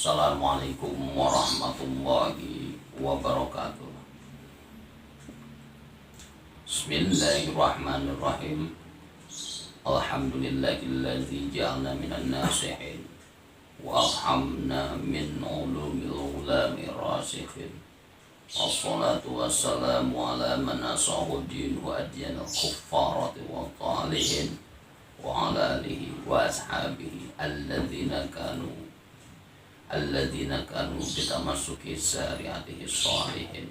Assalamualaikum warahmatullahi wabarakatuh. Bismillahirrahmanirrahim. Alhamdulillahilladzi ja'alna minan nasihin wa alhamna min ulumil ghulamir rasikhin. Wassalatu wassalamu ala man asahu din wa adyanal kuffarati wa talihin wa ala alihi wa ashabihi alladzina kanu bitamassuki syariatihi salihin.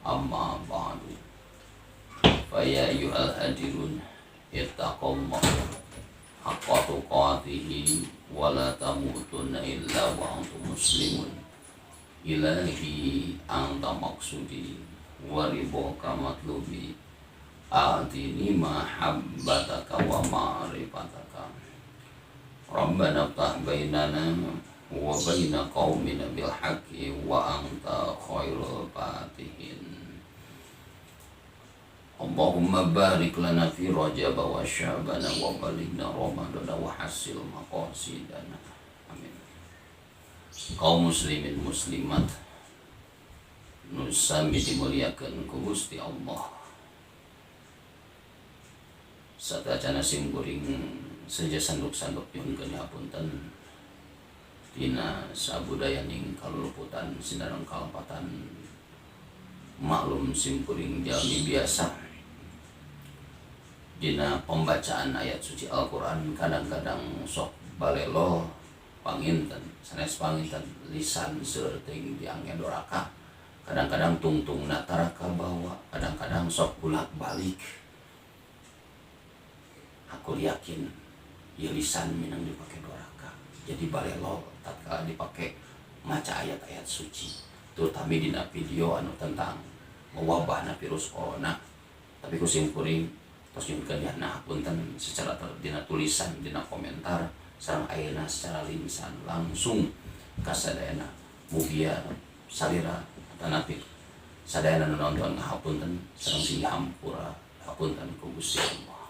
Amma ba'du. Fa ya ayyuhal hadirun, ittaqullah haqqa tuqatihi wa la tamutunna illa wa antum muslimun. Ilahi, anta maqsudi wa ridhaka matlubi, a'tini mahabbataka wa ma'rifataka. Rabbana ftah bainana wa baina qaumina bil haqqi wa anta khairul fatihin. Allahumma barik lana fi Rajab wa Sya'bana wa balighna Ramadana wa hasil maqasidana. Amin. Kaum muslimin muslimat nu sami dimuliakeun ku Gusti Allah. Sateuacana sim kuring seja sanduk-sanduk nyuhunkeun hapunten tina sabudayaning kaluluputan sinareng kalepatan. Maklum, sim kuring jalmi biasa, dina pembacaan ayat suci Al-Quran kadang-kadang sok balelo. Panginten sanes panginten, lisan seueur teuing diangge doraka, kadang-kadang tungtungna tara kabawa, kadang-kadang sok bolak-balik. Aku yakin ieu lisan minang dipake doraka, jadi balelo tatkala dipake maca ayat-ayat suci, terutama dina video anu tentang wabah virus corona. Tapi ku sim kuring tos nyuhunkeun nah punten secara dina tulisan, dina komentar, sareng ayeuna secara lisan langsung kasadayana. Mugia salira atanapi sadayana nu nonton ngahapunten sareng sing hampura hapunten ku Gusti Allah.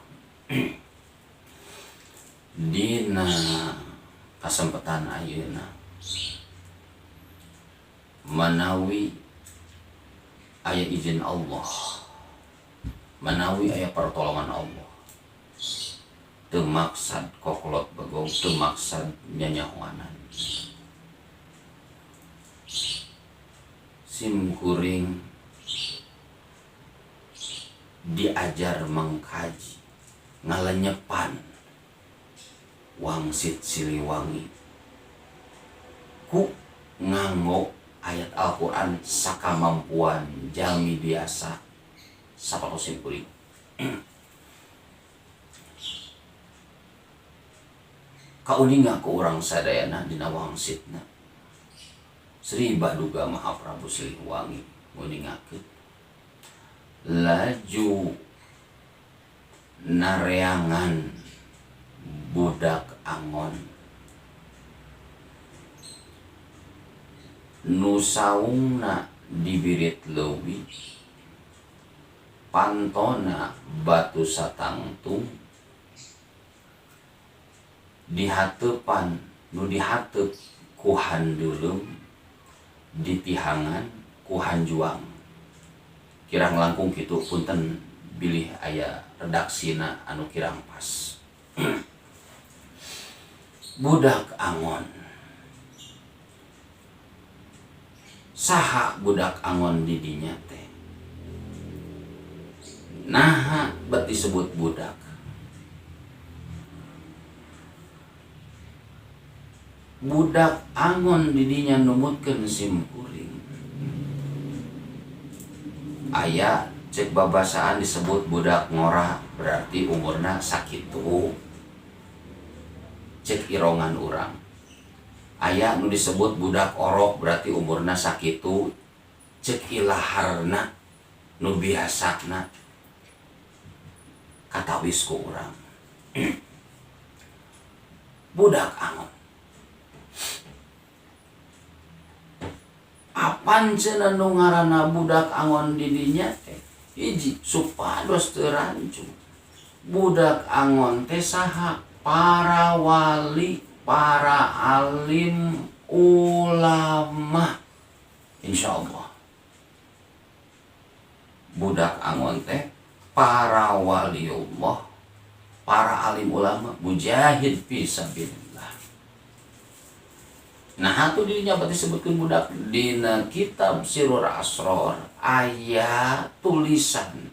Dina kasempatan ayeuna, manawi aya izin Allah, manawi aya pertolongan Allah, teu maksad kokolot bagong, teu maksad nyanyahoanan, sim kuring diajar mengkaji, ngalenyepan wangsit Siliwangi ku nganggo ayat Al-Quran sakamampuan jalmi biasa sapatos sim kuring. Kauninga ku urang sadayana, dina wangsitna Sri Baduga Mahaprabu Siliwangi nguningakeun laju nareangan budak angon nu saungna dibirit leuwih, pantona batu satangtung, dihateupan nu dihateup ku handeuleum, ditihangan ku hanjuang. Kirang langkung kitu, punten bilih aya redaksina anu kirang pas. Budak angon, saha budak angon didinya teh? Naha bet disebut budak? Budak angon didinya numutkeun sim kuring, aya cek babasaan disebut budak ngora, berarti umurna sakitu cek irongan urang. Aya nu disebut budak orok, berarti umurna sakitu cek ilaharna nu biasana katawis ku urang. Budak angon, apan cenah nu ngaranna budak angon didinya teh? Hiji, supados teu rancu, budak angon teh saha? Para wali, para alim. ulama. Insyaallah budak angon teh para waliullah, para alim ulama, mujahid fi sabilillah. Nah, atuh dirinya berarti disebutkeun budak dina kitab Sirrul Asror aya tulisan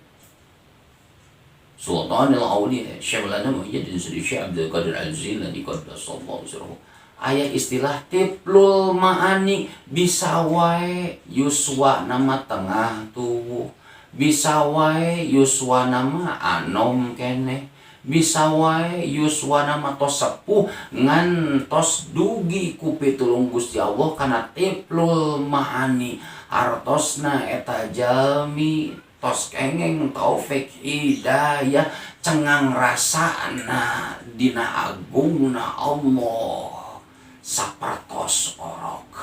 Sultanul Auliya Syekhulana Muhyiddin Sri Syekh Abdul Qadir Al-Jilani qaddasallahu sirruhu. Aya istilah tiplul ma'ani, bisa wae yuswa nama tengah tubuh, bisa wae yuswa nama anom keneh, bisa wae yuswa nama tos sepuh ngan tos dugi ku pitulung Gusti Allah kana tiplul ma'ani, hartosna eta jalmi tos kengeng taufik hidayah, cengang rasana dina agungna Allah sapertos orok.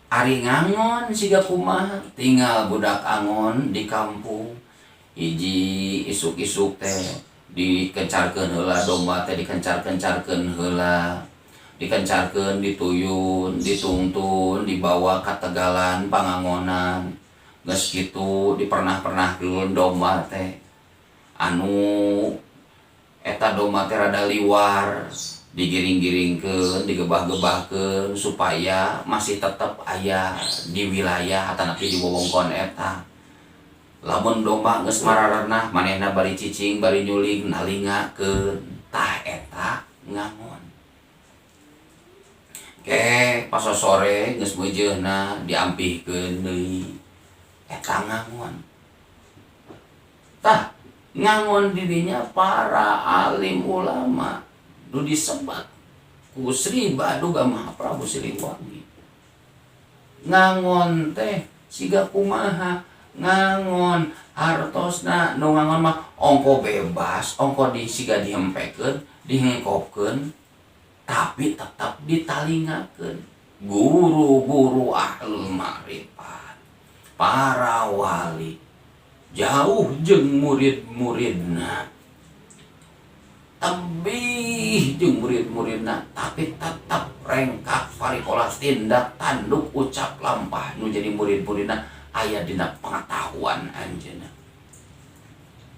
Ari ngangon siga kumaha, tinggal budak angon di kampung hiji isuk-isuk teh dikencarkeun heula, domba teh dikencar-kencarkeun heula, dikencarkeun, dituyun, ditungtun, dibawa ka tegalan pangangonan. Geus kitu dipernah-pernahkeun domba teh, anu eta domba teh rada liwar digiring-giringkeun, digebah-gebahkeun supaya masih tetep aya di wilayah atanapi di wewengkon eta. Lamun domba geus mararenah, manehna bari cicing bari nyuling nalingakeun, tah eta ngangon. Ke pas sore geus meujeuna diampihkeun deui, eta ngangon. Tah ngangon dirinya para alim ulama nu disebat ku Sri Baduga Mahaprabu Siliwangi. Ngangon teh siga kumaha, ngangon hartosna nu ngangon mah ongko bebas, ongko di siga dihempekeun, dihengkopkeun, tapi tetap ditalingakeun. Guru-guru ahlul ma'rifat, para wali jauh jeung murid-muridna, tebih jeung murid-muridna, tapi tetap rengkak parikola tindak tanduk ucap lampah nu jadi murid-muridna aya dina pengetahuan anjeunna.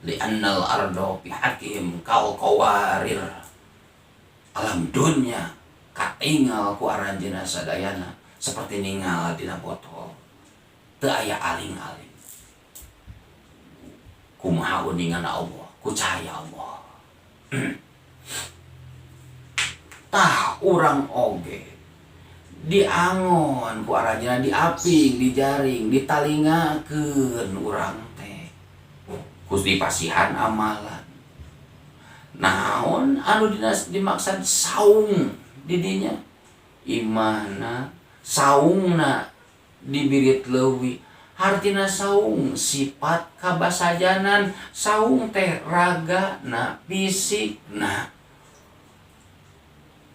Li'annal ardo bihaqihim kal qawarir, alam dunya katingal ku aranjeunna sadayana seperti ningal dina botol, teu aya aling-aling. Kumaha uningan Allah ku cahaya Allah. Tah urang oge diangon ku aranjeunna, diaping, dijaring, ditalingakeun urang teh ku dipasihan amalan. Naon anu dinas dimaksad saung didinya, imahna saungna dibirit leuwih. Hartina saung sifat kabasajanan, saung teh ragana fisikna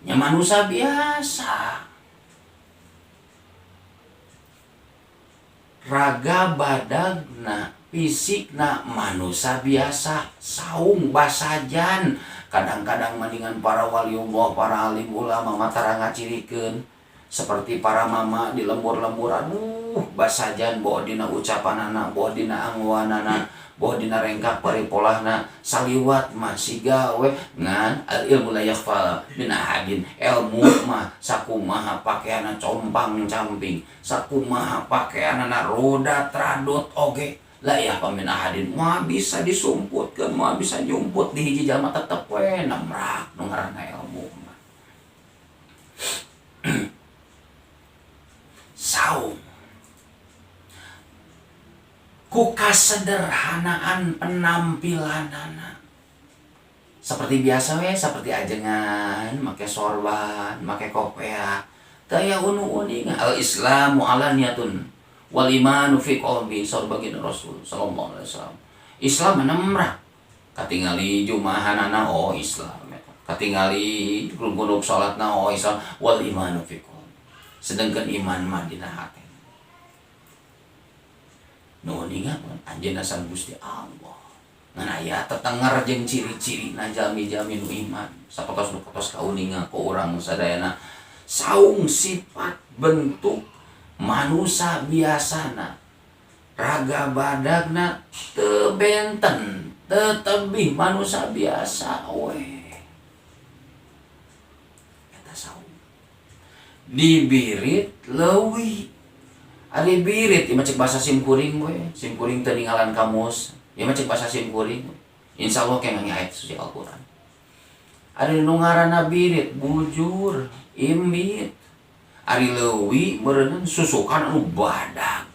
nya manusia biasa, raga badagna fisikna manusia biasa, saung basajan. Kadang-kadang mendingan para waliullah, para alim ulama matara ngacirikeun seperti para mama di lembur-lembur, aduh basajan boh dina ucapanana, boh dina angwanana, boh dina rengkak paripolahna, saliwat mah siga we ngan al ilmu la yakhfa min ahadin. Ilmu mah sakumaha pakeanna compang camping, sakumaha pakeanna roda tradot oge la yakhfa min ahadin, moal bisa disumputkeun, moal bisa nyumput di hiji jalma, tetep we nemrak nu ngaranna ilmu mah. Saum ku kasederhanaan penampilanana seperti biasa we, seperti ajengan make sorban, make kopea, teu aya unu-uning. Al islamu alaniyatun wal imanu fi qalbi, saur baginda Rasul sallallahu alaihi wasallam. Islam nemrah katingali jumahanana, oh Islam eta, katingali rungkunduk salatna, oh Islam, wal imanu fi qalbi, sedangkan iman mah dina hate. Nu ningal anjeunna sang Gusti Allah. Ngan aya tetenger jeung ciri-cirina jalmi-jalmi nu iman sapertos nu tos kauninga ku urang sadayana saung sifat bentuk manusia biasana raga badagna teu benten teu tebih manusia biasa we eta saung dibirit leuwih. Ari birit ieu mah cek bahasa simkuring we, simkuring teu ninggalan kamus. Ieu mah cek bahasa simkuring. Insyaallah ke ngange ayat suci Al-Qur'an. Ari nu ngaranna birit bujur, imbit. Ari leuwih meureunna susukan anu badag.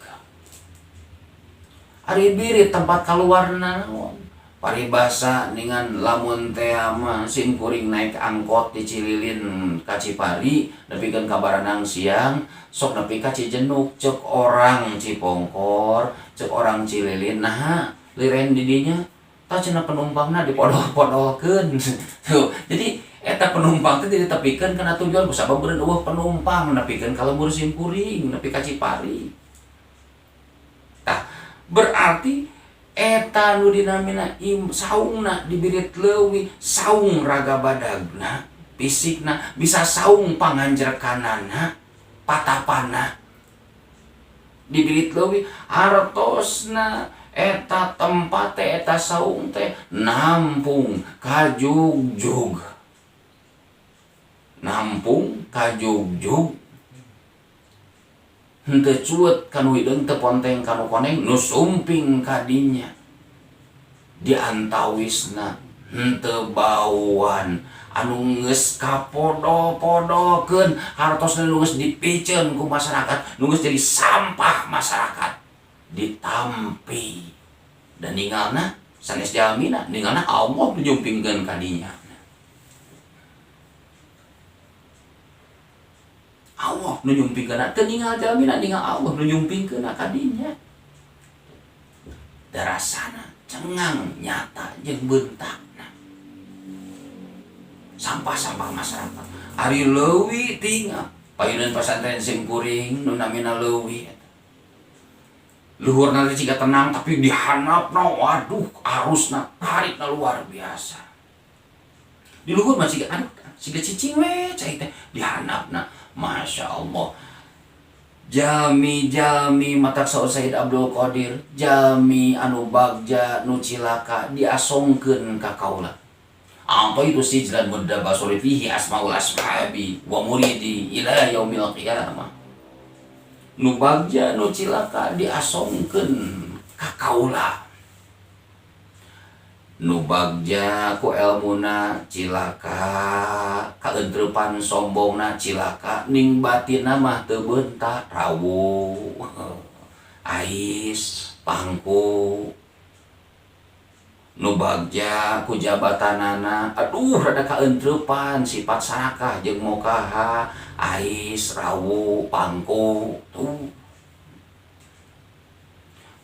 Ari birit tempat kaluarna naon? Paribasa ningan lamun teh mah simkuring naik angkot di Cililin ka Cipari nepikeun ka Baranang siang sok nepi ka Cijenuk cek orang Cipongkor cek orang Cililin naha liren di dinya tah cenah penumpangna dipodol-podolkeun. Tuh, jadi eta penumpang teh ditepikeun kana tujuan kusabab beureun eueuh penumpang nepikeun ka lembur simkuring nepi ka Cipari. Tah berarti eta nu dinamina saungna dibirit leuwih saung raga badagna fisikna bisa saung panganjerkanana patapana dibirit leuwih hartosna eta tempat teh eta saung teh nampung kajugjug nampung kajugjug henteu cuet kanu hideung teu ponteng kanu koneng nu sumping kadinya di antawisna henteu bauan anu geus kapodol-podolkeun hartosna nu geus dipiceun ku masyarakat nu geus jadi sampah masyarakat ditampi dan ningalna sanes jalmina ningalna Allah nu nyumpingkeun kadinya. Allah nu nyumpingkeun teu ningal jalmina ningal Allah nu nyumpingkeun ka dinya. Darasana cengang nyata jeung bentakna. Sampah-sampah masyarakat. Ari leuwih tinggal payunan pasantren simkuring nu namina leuwih eta. Luhurna teh ciga tenang tapi dihanapna waduh arusna tarikna luar biasa. Di luhur mah ciga aduh siga cicing we cai teh dihanapna. Masya Allah. Jami-jami matak Saud Said Abdul Qadir, jami anu bagja nu cilaka diasongkeun ka kaula. Apa itu sijlan mudda basuri fihi asmaul ashabi wa muridi ila yaumil qiyamah. Nu bagja nu cilaka diasongkeun ka kaula. Nu bagja ku elmuna cilaka kaentrepan sombongna cilaka ning batinna mah teu beunta rawu ais pangku. Nu bagja ku jabatanana aduh rada kaentrepan sifat sarakah jeung mokaha ais rawu pangku tuh.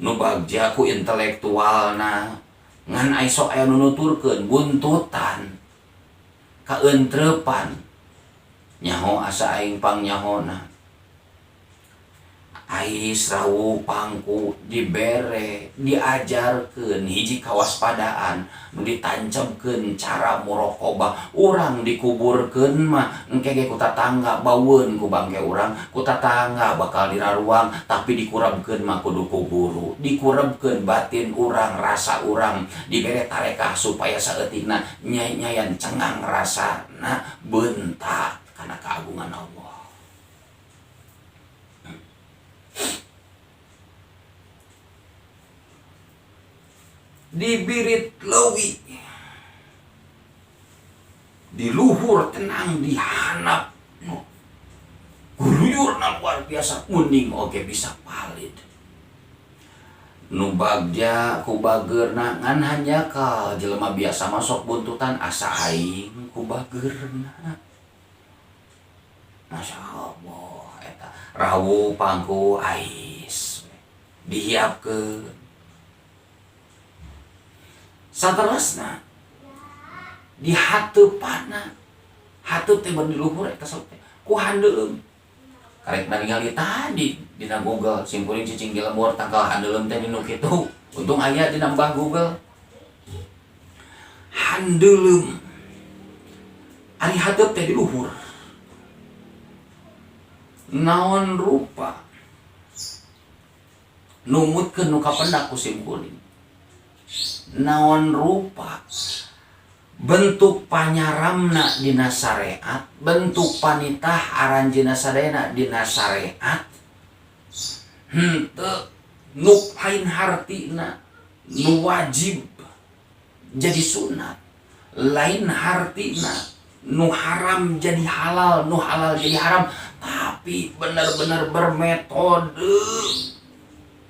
Nu bagja ku intelektualna ngan ai sok aya nu nuturkeun buntutan kaentrepan nyaho asa aing pangnyaho-na ais rawu pangku dibere diajarkeun hiji kawaspadaan nu ditancapkeun cara muraqabah urang dikuburkeun mah engke ge ku tatangga baueun ku bangke urang ku tatangga bakal diraruang tapi dikurabkeun mah kudu ku guru dikurebkeun batin urang rasa urang dibere tarekah supaya saeutikna nyai-nyayan cengang rasana beunta kana keagungan Allah. Dibirit leuwih di luhur tenang dihanap guluyurna luar biasa uning oge bisa valid nu bagja ku bageurna ngan hanjakal jelema biasa masuk buntutan asa aing ku bageurna. Masya Allah eta rawu pangku ais dihiapkeun saterusna di hateupana hateup teh di luhur eta sok teh ku handeuleum karek ningali tadi dina Google simkuring cicing di lembur tangkal handeuleum teh dinu kitu untung aya dinambah Google. Handeuleum ari hateup teh di luhur. Naon rupa numutkeun nu kapendak ku sim kuring. Naon rupa bentuk panyaramna dina syariat, bentuk panitah aranjeunna sadayana dina syariat. Henteu nu lain hartina nu wajib jadi sunat, lain hartina nu haram jadi halal, nu halal jadi haram, tapi benar-benar bermetode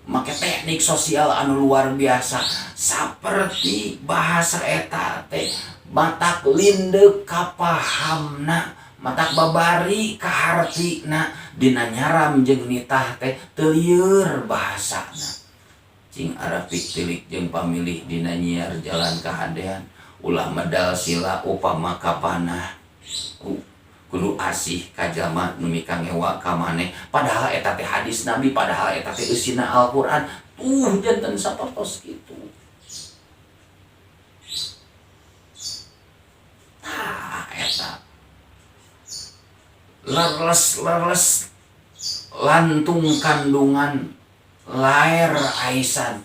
make teknik sosial anu luar biasa seperti bahasa eta teh matak lindek kapahamna, matak babari kahartina dina nyaram jeung nitah teh teu lieur bahasana. Cing arapik tilik jeung pamilih dina nyiar jalan kahadean ulah medal sila upama kapanah kudu asih ka jalma nu mikangewa ka maneh, padahal eta teh hadis Nabi, padahal eta teh eusina Al-Qur'an. Tuh janten sapertos kitu. Tah eta lerles-lerles lantung kandungan laer aisan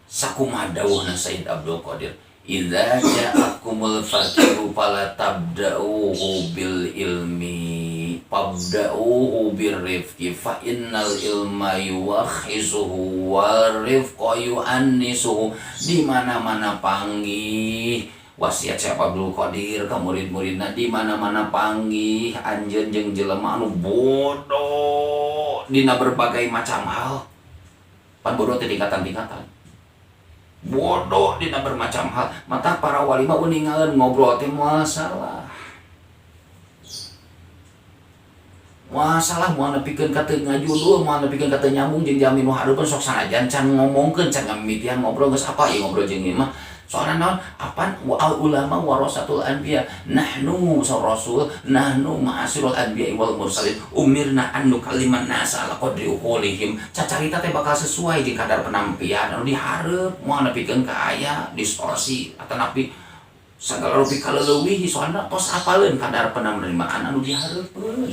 sakumaha dawuhna Sayyid Abdul Qadir, idza ja'akumul faqiru fala tabda'uhu bil ilmi fabda'uhu birrifqi fa innal ilma yuwakhisuhu wal rifqa yu'annisuhu. Di mana-mana panggih wasiat Syekh Abdul Qadir ka murid-muridna, di mana-mana panggih anjeun jeung jelema anu bodoh dina berbagai macam hal. Pan bodoh teh tingkatan-tingkatan. Bodoh dina bermacam hal. Mata para wali mah uningaeun ngobrol teh moal salah. Moal salah, moal nepikeun ka teu ngajudul, moal nepikeun ka teu nyambung jeung jalmi nu hareupeun sok sanajan can ngomongkeun, can ngamimitian ngobrol geus apa ieu ngobrol jeung ieu mah. Soalna naon? Apan al ulama warasatul anbiya, nahnu rasul, nahnu ma'asirul anbiya wal mursalin, umirna an nukalliman nasa ala qadri uqulihim. Cacarita teh bakal sesuai jeung kadar penampian anu dihareup, moal nepikeun ka aya distorsi atanapi sagala rupi kaleuwih, soalna tos apaleun kadar penerimaan anu dihareupeun.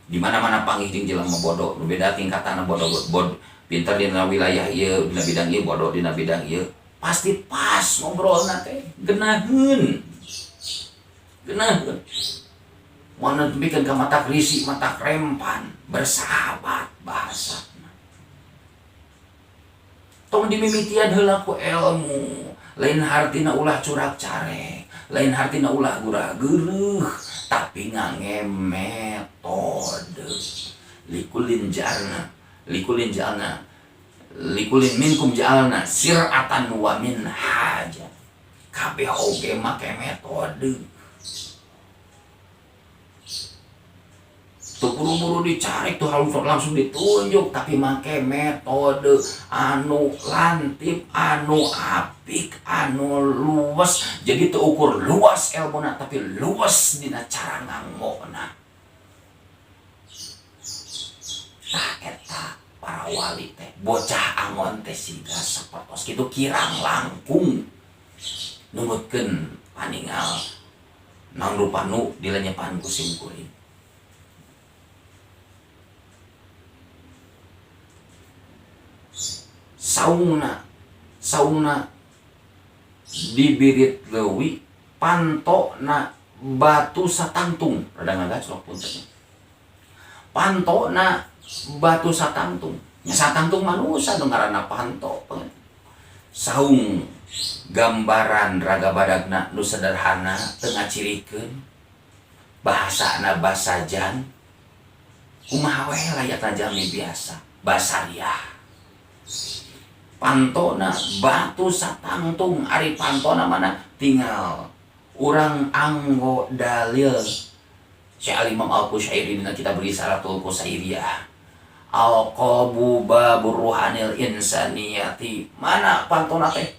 Di mana-mana panggih jeung jelema bodoh, nu beda tingkatanna bodoh, bod pinter dina wilayah ieu, dina bidang ieu, bodoh dina bidang ieu, pasti pas ngobrolna teh geunaheun. Geunaheun. Moal nepikeun ka mata risi, mata rempan, bersahabat bahasana. Tong dimimitian heula ku ilmu, lain hartina ulah curak carek, lain hartina ulah gurah geureuh, tapi ngangge metode. Likulin ja'alna, likulin ja'alna, likulin minkum ja'alna sir'atan wa minhaja. Kabeh oge make metode. Tuh buru-buru dicari tuh harus langsung ditunjuk, tapi make metode anu lantip, anu apik, anu luas. Jadi teu ukur luas elmuna, tapi luas dina cara nganggona. Tah eta para wali teh bocah angon teh siga sapertos kitu kirang langkung numutkeun paningal naon rupa nu dilenyepan ku sim kuring. Saungna, saungna dibirit leuwi, pantona batu satangtung, rada ngagaclok punten. Pantona batu satangtung, nya satangtung manusa nu ngaranna panto. Saung gambaran raga badagna nu sederhana teu ngacirikeun, bahasana basajan kumaha we layakna jalmi biasa, basariah. Pantona batu satangtung, ari pantona mana tinggal urang anggo dalil Syekh Al-Imam Al-Qushairi dina kitab Risalatul Qushairiyah, al-qalbu babur ruhanil insaniyati. Mana pantona teh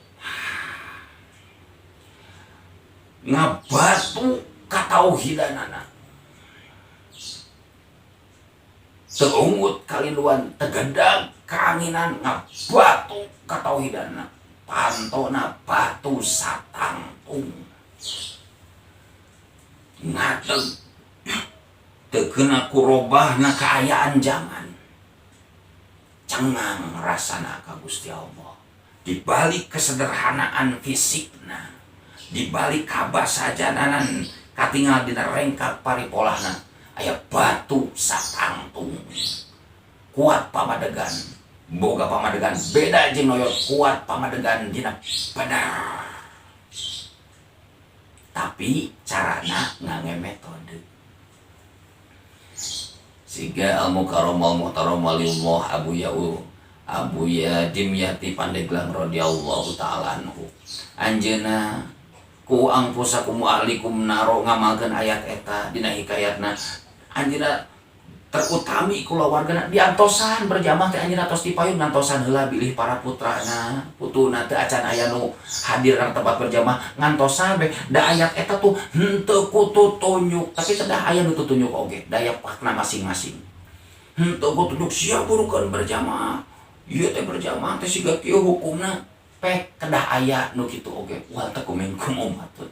ngabatu katauhidanana, teungut kalinduan, tegedag kaanginan, ngabatu katauhidanana. Pantona batu satangtung. Ngadeg teu keuna kurobahna kaayaan zaman. Cengang rasana ka Gusti Allah. Di balik kesederhanaan fisikna, di balik kabasajananan katingal dina rengkak paripolahna aya batu satangtung. Kuat pamadegan, boga pamadegan beda jeung noyot, kuat pamadegan dina bener. Tapi carana ngangge metode. Siga al-mukarram al-muhtaram waliullah Abu Ya'u Abu Ya Dimyati Pandeglang radhiyallahu ta'ala anhu. Anjeunna ku angfusakum wa ahlikum naro ngamalkeun ayat eta dina hikayatna. Anjeunna terutami kulawargana diantosan berjamaah teh, anjeunna tos dipayun ngantosan heula bilih para putrana putuna teu acan aya nu hadir kana tempat berjamaah, ngantosan we da ayat eta tuh henteu ku tutunjuk, tapi kedah aya nu tutunjuk oge, daya pakna masing-masing. Henteu ku tutunjuk sia burukeun berjamaah, ieu teh berjamaah teh siga kieu hukumna, pek kedah aya nu kitu oge, wal takum minkum ummatun.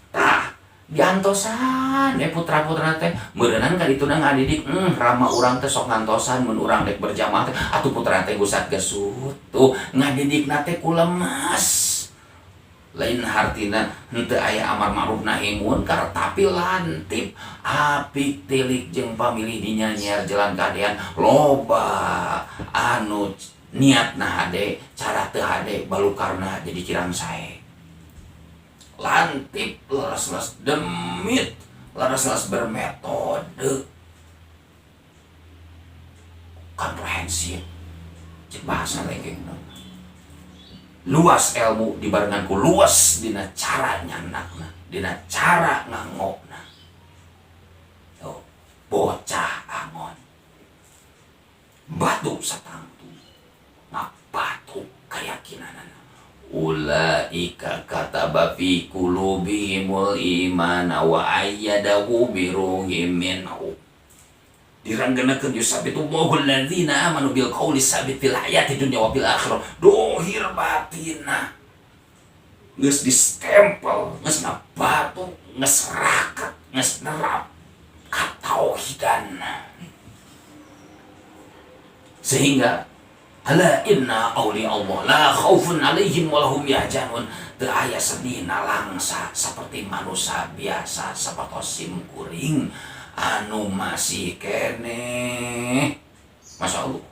Tah diantosan putra-putra teh meureunan ka dituna ngadidik, rama urang teh sok ngantosan mun urang dek berjamaah teh, atuh putra teh gusat gesut tuh ngadidikna teh ku lemas. Lain hartina henteu aya amar ma'ruf nahi munkar, tapi lantip apik tilik jeung pamilih dinyanyiar jalan kadean loba anu niatna hade, cara teu hade, balukarna jadi kirang sae. Lantip leres-leres demit, leres-leres bermetode komprehensif, cek bahasa legeng, luas ilmu dibarengan ku luas dina cara nyanakna, dina cara ngangokna. Tuh, bocah angon batu satangtu ngabatu keyakinanana. Ulaika kataba fi qulubihimul imana wa ayyadahu bi ruhim minhu. Diranggenakeun yusabbitullahu alladzina amanu bil qawli sabit fil hayati dunya wa fil akhirah. Dohir batina geus distempel, geus ngabatu, geus raket, geus nerap katauhidan. Sehingga ala inna awliya Allah la khaufun alaihim wa lahum yahzanun. Teu aya sedih nalangsa seperti manusia biasa, sapertos sim kuring anu masih keneh. Masya Allah,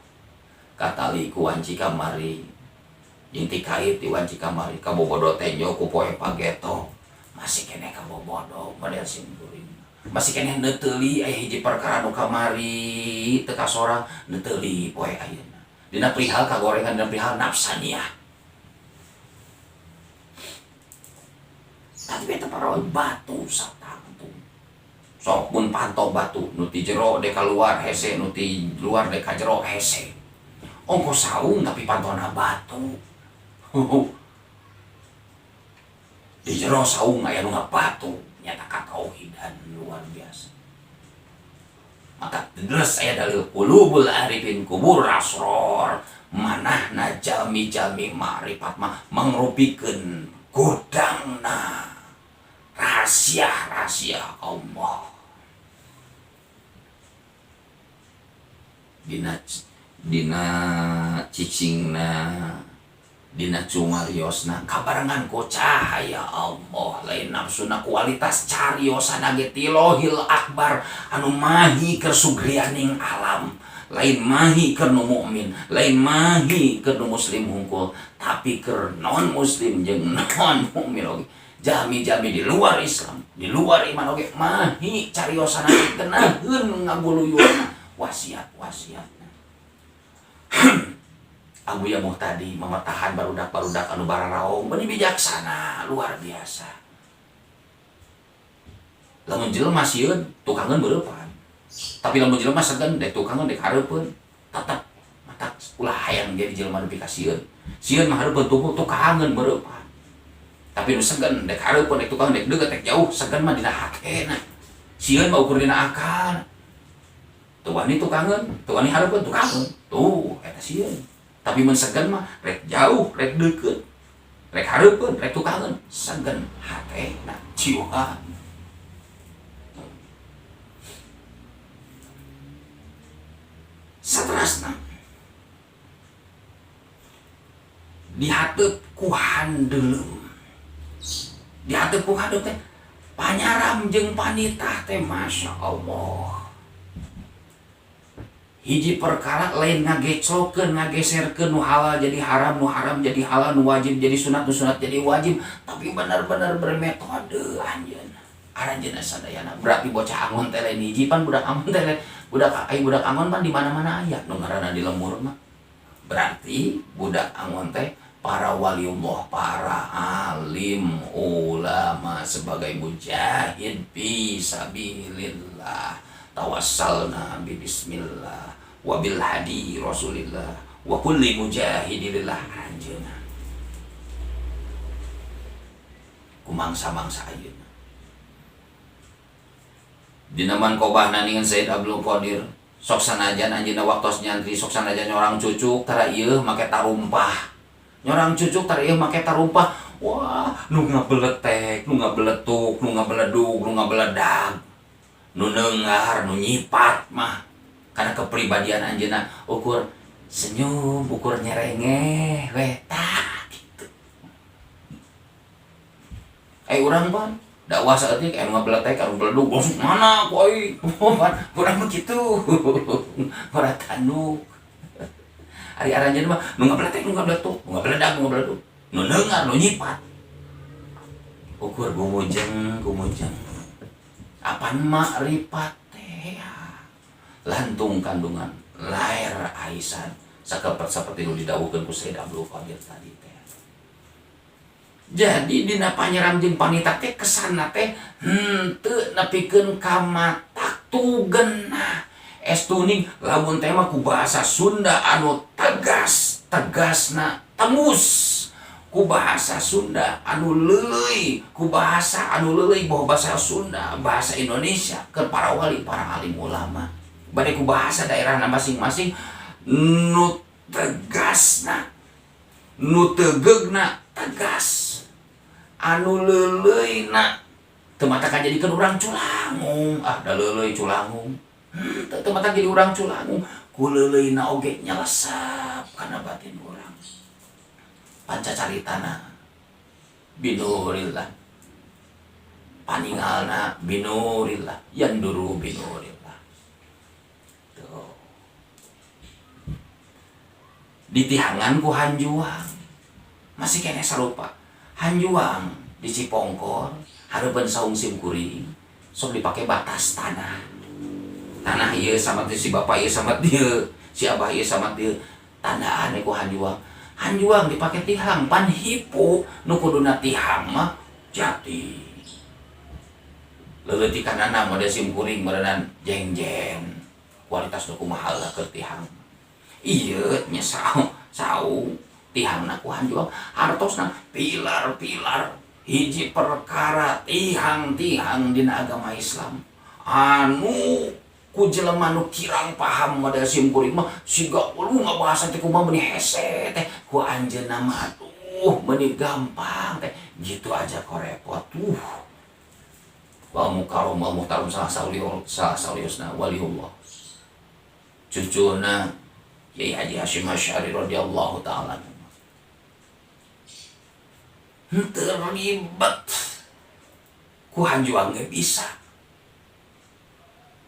katali ku wanci kamari jeung tikait di wanci kamari kabobodo tenjo ku poe pageto, masih keneh kabobodo model sim kuring, masih keneh neuteuli aya hiji perkara nu kamari teu kasorang, neuteuli poe ayeuna dina perihal kagorengan, dina perihal nafsaniyah. Tapi eta para batu satangtu sok mun pantau batu nu ti jero dek keluar hese, nu ti luar dek ka jero hese, ongko saung tapi pantona batu. Di jero saung aya nu ngabatu, nyata katauhidan luar biasa. Maka terus aya dalil qulubul arifin kubur asror, manahna jalmi-jalmi ma'rifat mah mangrupikeun gudangna rahasia-rahasia Allah. Dina cicingna, dina cumariosna kabarengan ku cahaya Allah, lain nafsuna, kualitas cariosana ge tilohil akbar anu mahi keur sugrianing alam, lain mahi keur nu mukmin, lain mahi keur nu muslim hungkul, tapi keur non muslim jeung non mukmin oge, jami-jami di luar Islam, di luar iman oge mahi cariosana genaheun ngaguluyurna wasiat-wasiatna. Abu ya Muhtadi mamatahan barudak-barudak anu bararaong beuni bijaksana luar biasa. Lamun jelema sieun tukangeun beurepan. Tapi lamun jelema segan dek tukangeun dek hareupeun, tetep matak ulah hayang jadi jelema nu pikasieun. Sieun mah hareupeun tubuh tukangeun beurepan. Tapi nu segan dek hareupeun dek tukangeun dek deukeut dek jauh, segan mah dina hatena. Sieun mah ukur dina akal. Tuh wani tukangeun, tuh wani hareupeun tukangeun. Tuh eta sieun. Tapi mun segen mah rek jauh, rek deukeut, rek hareupeun, rek tukangeun, segen hatena jiwa. Saterasna dihateup ku handeuleum. Dihateup ku handeuleum teh panyaram jeung panitah teh Masya Allah. Hiji perkara lain ngageclokeun, ngageserkeun nu halal jadi haram, nu haram jadi halal, nu wajib jadi sunat, nu sunat jadi wajib, tapi benar-benar bermetode anjeunna. Aranjeunna sadayana berarti bocah angon teh lain hiji pan budak angon teh lain. Budak ai budak angon pan di mana-mana aya nu ngaranna di lembur mah. Berarti budak angon teh para waliullah, para alim ulama sebagai mujahid fi sabilillah. Tawassalna bi bismillah wa bil hadi rasulillah wa kulli mujahidillah anjeunna. Kumangsa-mangsa ayeuna. Dina manqobahna dengan Sayyid Abdul Qadir sok sanajan anjeunna waktos nyantri sok sanajan nyorang cucuk tara ieu make tarumpah. Nyorang cucuk tara ieu make tarumpah. Wah, nu ngabeletek, nu ngabeletuk, nu ngabeledug, nu ngabeledag. Nu neungar, nu nyipat mah karena kepribadian anjeunna ukur senyum, ukur nyerengeh weh tah gitu. Urang pan dakwah saeutik anu ngabeletek, anu beledug, langsung mana ku aing? Pan urang mah kitu. Ora tanduk. Ari aranjeun mah nu ngabeletek, nu ngabeletuk, nu ngabeledag, nu ngabeledug, nu neungar, nu nyipat. Ukur gumujeng, gumujeng. Apan makrifat teh lantung kandungan lair aisan sakepet seperti nu didawuhkeun ku Sayyid Abdul Qadir tadi teh. Jadi dina panyeram jeung panita teh kesanna teh henteu nepikeun ka matak tugenah. Estuning lamun teh mah ku bahasa Sunda anu tegas, tegasna tembus. Ku bahasa Sunda anu leuleuy, ku bahasa anu leuleuy bahwa bahasa Sunda, bahasa Indonesia ke para wali, para alim ulama. Bade ku bahasa daerahna masing-masing nu tegasna, nu tegeugna tegas. Anu leuleuyna teu matakan jadikeun urang culangung, ah da leuleui culangung. Teu matak jadi urang culangung, ku leuleuyna oge nyelesap kana batin urang. Pancacaritana binurillah, paningalna binurillah, yanduru binurillah. Tuh. Ditihangan ku hanjuang masih kene sarupa. Hanjuang di Cipongkor hareupeun saung simkuring sok dipake batas tanah. Tanah ieu sama si bapak ieu sama dieu, si abah ieu sama dieu. Tandaan ku hanjuang. Hanjuang dipake tihang pan hipu nu kuduna tihang mah jati. Leuletikanana model simkuring meureunan jeng-jeng. Kualitas nu kumaha lah keur tihang. Ieu nya saung tihangna ku hanjuang hartosna pilar-pilar hiji perkara tihang-tihang dina agama Islam. Anu ku jelema nu kirang paham model simkuring mah siga lu ngabahasa teh kumaha meuni hese teh ku anjeunna mah aduh meuni gampang teh gitu aja kok repot. Wal mukarram wal muhtaram salah sauliul salah sauliusna waliullah. Cucuna Kiai Haji Hasyim Asy'ari radhiyallahu taala. Henteu ribet ku hanjuang ge bisa.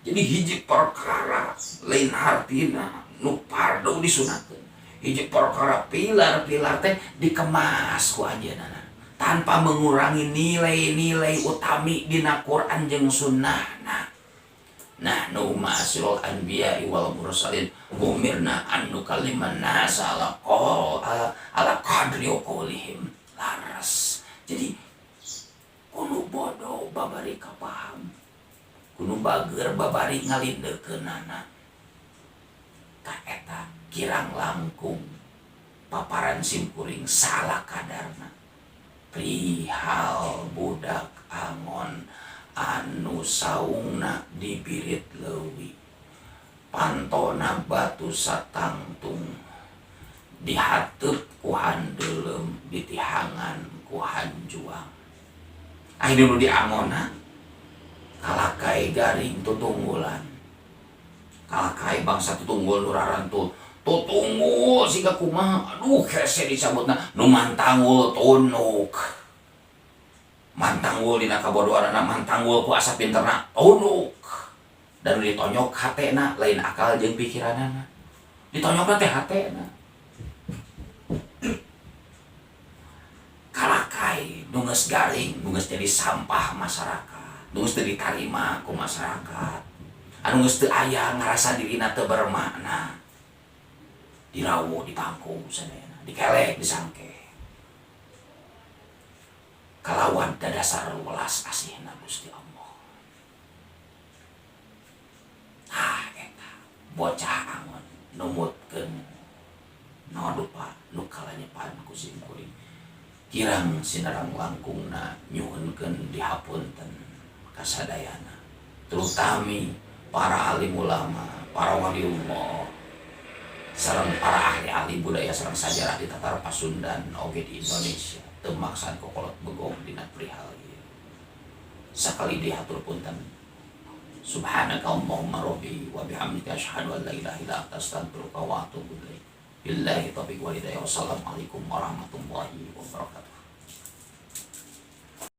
Jadi hiji perkara lain hartina nu fardu disunatkeun. Hiji perkara pilar-pilar teh dikemas ku anjeunna tanpa mengurangi nilai-nilai utami dina Quran jeung sunnahna. Nahnu ma'asyiral anbiya'i wal mursalin umirna an nukalliman nasa ala qol ala qadri uqulihim. Laras. Jadi kudu bodoh babari kapaham. Kudu bager babari ngalindeukeunana. Ka eta kirang langkung paparan simkuring salah kadarna. Perihal budak angon anu saungna dibirit leuwi. Pantona batu satangtung. Dihateup ku handeuleum, ditihangan ku hanjuang. Akhirnya nu diangona kalakai garing tutunggulan. Kalakai bangsa tutunggul nu rarantul. Tutunggul siga kumaha, aduh, hese disabutna, nu mantanggul tunduk. Mantanggul dina kabodohanna, mantanggul ku asa pinterna, tunduk. Dan ditonyok hatena, lain akal jeung pikiranana. Ditonyokna teh hatena. Kalakai nu geus garing, nu geus jadi sampah masyarakat, nu geus teu ditarima ku masyarakat, anu geus teu aya ngarasa dirina teu bermakna. Dirawu, dipangkung sadayana, dikelek, disangke. Kalawan dadasar welas asihna Gusti Allah. Ah, eta bocah angon numutkeun naon rupa nu kalanyepan ku sim kuring. Kirang sinareng langkungna nyuhunkeun dihapunten kasadayana, terutami para alim ulama, para waliullah, sareng para ahli-ahli budaya sareng sajarah di Tatar Pasundan oge di Indonesia, teu maksad kokolot begong dina perihal ieu. Sakali deui hatur punten. Subhanaka Allahumma rabbi wa bihamdika, asyhadu an la ilaha illa anta, astaghfiruka wa atubu ilaik. Billahi taufiq wal hidayah. Wassalamualaikum warahmatullahi wabarakatuh.